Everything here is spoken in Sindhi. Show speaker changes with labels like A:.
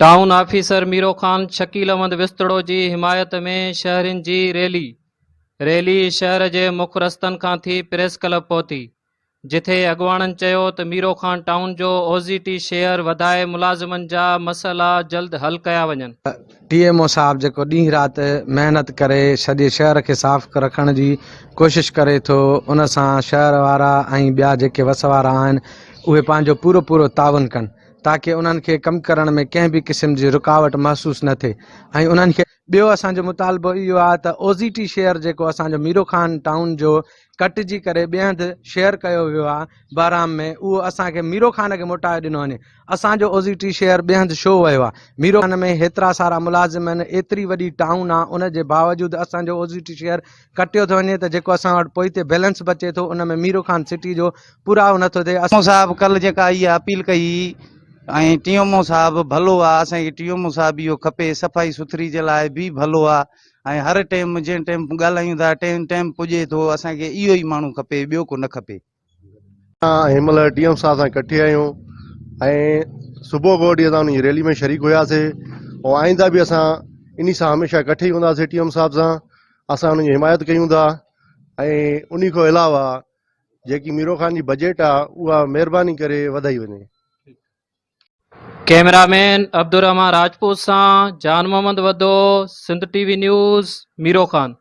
A: ٽائون آفيسر ميرو خان شڪيل احمد وسطڙو جي حمايت ۾ شهرين جي ريلي، ريلي شهر جي مک رستن کان ٿي پريس ڪلب پهتي، جٿي اڳواڻن چيو ته ميرو خان ٽائون جو اوزي ٽي شيئر وڌائي ملازمن جا مسئلا جلد حل ڪيا وڃن.
B: ٽي ايم او صاحب جيڪو ڏينهن رات محنت ڪري سڄي شهر کي صاف رکڻ جي ڪوشش ڪري ٿو ان سان شهر وارا ۽ ٻيا جيڪي وس وارا آهن اهي پنهنجو پورو پورو تعاون ڪن تاڪه انهن کي ڪم ڪرڻ ۾ ڪنهن به قسم جي رڪاوٽ محسوس نه ٿئي ۽ انهن کي ٻيو اسان جو مطالبو اهو آهي ته اوزي ٽي شيئر جيڪو اسان جو ميرو خان ٽائون جو ڪٽجي ڪري ٻئي هنڌ شيئر ڪيو ويو آهي بهرام ۾ اهو اسان کي ميرو خان کي موٽائي ڏنو وڃي اسان جو اوزي ٽي شيئر ٻئي هنڌ شو ويو آهي ميرو خان ۾ هيترا سارا ملازم آهن ايتري وڏي ٽائون آهي ان جي باوجود اسان جو اوزي ٽي شيئر ڪٽيو ٿو وڃي ته جيڪو اسان وٽ پوئتي بيلنس بچي ٿو ان ۾ ميرو خان سٽي جو پورائو نٿو ٿئي.
C: ٽيمو صاحب ڪل جيڪا اها اپيل ڪئي ۽ ٽيمو صاحب ڀلو آ اسان کي ٽيمو صاحب اهو کپي صفائي سٿري جي لاء به ڀلو آ ۽ هر ٽيم جنهن ٽيم ڳالهايون ٿا ٽيم ٽيم پڄي ٿو اسان کي اهو ئي ماڻهو کپي ٻيو ڪو نه کپي.
D: اسان هن مهل ٽي ايم صاحب سان ڪٺي آهيون ۽ صبح کان وٺي اسان ان جي ريلي ۾ شريڪ هياسي ۽ آئنده به اسان انهي سان هميشه ڪٺي ئي هونداسي ٽي ايم صاحب سان اسان انهن جي حمايت ڪيون ٿا ۽ انهي کان علاوه جيڪي ميرو خان جي بجيٽ آ اها مهرباني ڪري وڌائي وڃي.
A: ڪئميرا مين عبدالرحمان راجپوت سان Jan Muhammad Wadho, Sindh T V news, Miro Khan.